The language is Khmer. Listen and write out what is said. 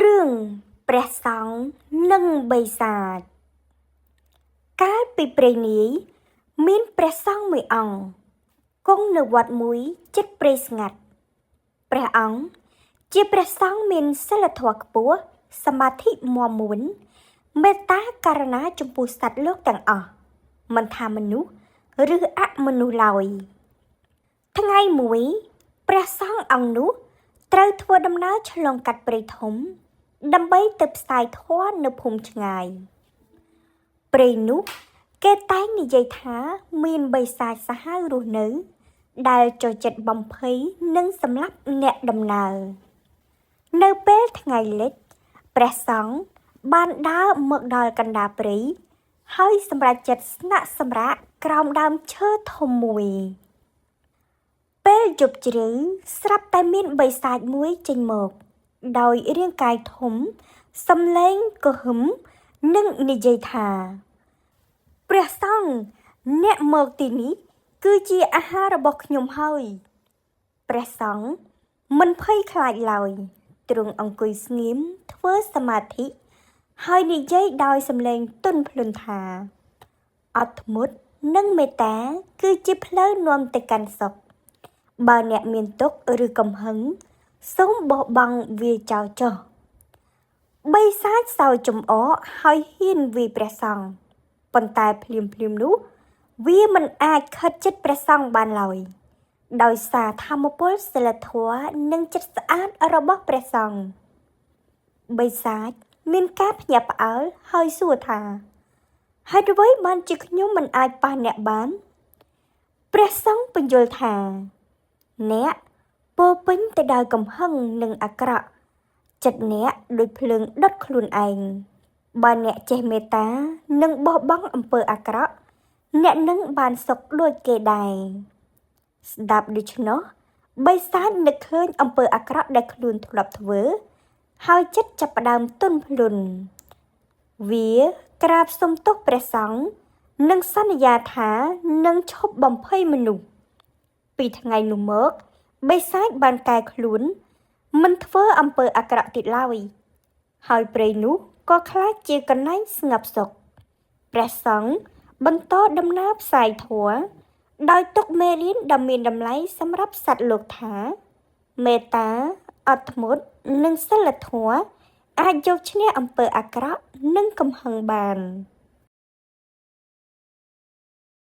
រឿងព្រះសង្ឃនិងបិសាចកាលពីព្រេងនាយមានព្រះសង្ឃមួយអង្គគង់នៅវត្តមួយជិតព្រៃស្ងាត់ព្រះអង្គជាព្រះសង្ឃមានសីលធម៌ខ្ពស់សមាធិមាំមួនមេត្តាករុណាចំពោះសត្វលោកទាំងអស់មិនថាមនុស្សឬអមនុស្សឡើយថ្ងៃមួយព្រះសង្ឃអង្គនោះត្រូវធ្វើដំណើរឆ្លងកាត់ព្រៃធំដើម្បីទៅផ្សាយធម៌នៅភូមិឆ្ងាយព្រៃនោះគេតែងនិយាយថាមានបិសាចសាហាវរស់នៅដែលចូលចិត្តបំភ័យនិងសម្លាប់អ្នកដំណើរនៅពេលថ្ងៃលិចព្រះសង្ឃបានដើរមកដល់កណ្ដាលព្រៃហើយសម្រេចចិត្តស្នាក់សម្រាកក្រោមដើមឈើធំមួយពេលយប់ជ្រៅស្រាប់តែមានបិសាចមួយចេញមកដោយរាងកាយធំសំឡេងគហឹមនិងនិយាយថាព្រះសង្ឃអ្នកមកទីនេះគឺជាអាហាររបស់ខ្ញុំហើយព្រះសង្ឃមិនភ័យខ្លាចឡើយទ្រង់អង្គុយស្ងៀមធ្វើសមាធិហើយនិយាយដោយសំឡេងទន់ភ្លន់ថាអត់ធ្មត់និងមេត្តាគឺជាផ្លូវនាំទៅកាន់សុខបើអ្នកមានទុក្ខឬកំហឹងសូមបោះបង់វាចោលចុះបិសាចសោយចំអកហើយហ៊ានវាយព្រះសង្ឃប៉ុន្តែភ្លាមៗនោះវាមិនអាចខិតជិតព្រះសង្ឃបានឡើយដោយសារធម៌ពលសីលធម៌និងចិត្តស្អាតរបស់ព្រះសង្ឃបិសាចមានការភ្ញាក់ផ្អើលហើយសួរថាហេតុអ្វីបានជាខ្ញុំមិនអាចប៉ះអ្នកបានព្រះសង្ឃពន្យល់ថាអ្នកពោរពេញទៅដោយកំហឹងនិងអាក្រក់ចិត្តអ្នកដូចភ្លើងដុតខ្លួនឯងបើអ្នកចេះមេត្តានិងបោះបង់អំពើអាក្រក់អ្នកនឹងបានសុខដូចគេដែរស្ដាប់ដូច្នោះបិសាចនឹកឃើញអំពើអាក្រក់ដែលខ្លួនធ្លាប់ធ្វើហើយចិត្តចាប់ផ្ដើមទន់ភ្លន់វាក្រាបសុំទោសព្រះសង្ឃនិងសន្យាថានឹងឈប់បំភ័យមនុស្សពីថ្ងៃនោះមកបិសាចបានកែខ្លួនមិនធ្វើអំពើអាក្រក់ទៀតឡើយហើយព្រៃនោះក៏ក្លាយជាកន្លែងស្ងប់សុខព្រះសង្ឃបន្តដំណើរផ្សាយធម៌ដោយទុកមេរៀនដ៏មានតម្លៃសម្រាប់សត្វលោកថាមេត្តាអត់ធ្មត់និងសីលធម៌អាចយកឈ្នះអំពើអាក្រក់និងកំហឹងបាន។